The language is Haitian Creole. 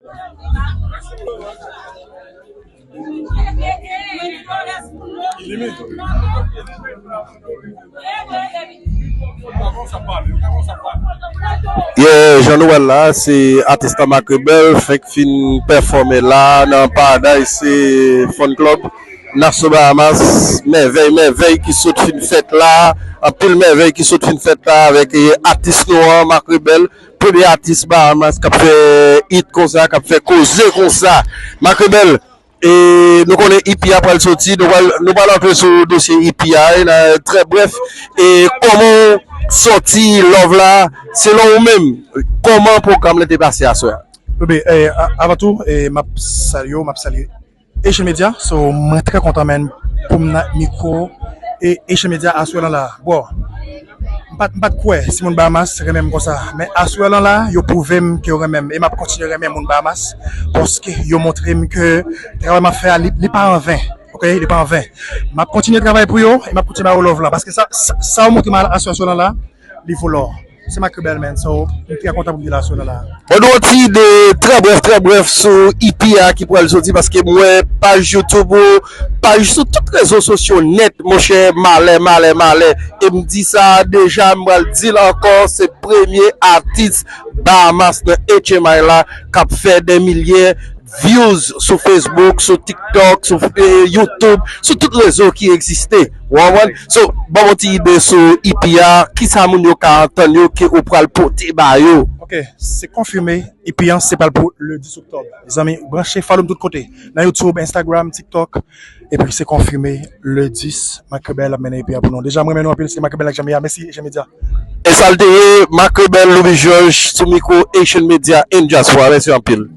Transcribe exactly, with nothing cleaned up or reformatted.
Yeah, jan nou wè l la, se atis la Marc Rebel fenk fin pèfòme la nan Paradise Fun Club Nassau Bahamas. Mèvèy, mèvèy ki sot fin fèt la, anpil mèvèy ki sot fin fèt la avèk eh, atis nou an, Marc Rebel, premye atis Bahamas k ap fè hit konsa, k ap fè koze konsa. Marc Rebel, e nou konnen E P a pral soti, nou pral, nou pral antre sou dosye E P a, e la, trè brèf, e kòman w sòti Love la, selon ou menm, kòman pwogram lan te pase aswè a? Bebe, eh, a- avan tou, eh, m ap salye w, m ap salye Asian Media, so mwen trè kontan, man, pou m nan mikwo e Asian Media aswè lan la. Bro, m pa t, m pa t kwè si moun Bahamas renmen m konsa, men aswè lan la, yo pwouve m ke yo renmen m, e m ap kontinye renmen moun Bahamas, paske yo montre m ke travay m ap fè a, li, li pa anven, ok, li pa anven. M ap kontinye travay pou yo, e m ap kontinye ba yo love lan, paske sa, sa, sa yo montre m aswè, aswè lan la, li vo lò. Se Marc Rebel, man, so, m trè kontan pou m te la aswè lan la. Bon, nou yon ti ide trè brèf, trè brèf sou E P a ki pral soti, paske m wè paj YouTube ou, paj sou tout rezo sosyo nèt, monchè, malè, malè, malè. E m di sa deja, m pral di l ankò, se premye atis Bahamas nan H M I la k ap fè dè milye views sou Facebook, sou TikTok, sou eh, YouTube, sou tout rezo ki egziste. Ou konprann? So, ban m yon ti ide sou E P a, kisa moun yo ka antann yo ke ou pral pote ba yo? Ok, se konfime, E P a se pral pou le dis oktòb. Mezanmi, branche, follow m tout kote. Nan YouTube, Instagram, TikTok. Epi se konfime, le dis, Marc Rebel ap mennen E P a pou nou. Deja, mwen renmen nou anpil, se Marc Rebel ak Asian Media. Mèsi, Asian Media. E sa l te ye, Marc Rebel, Louis Georges, sou mikwo Asian Media and Diaspora. Mèsi anpil.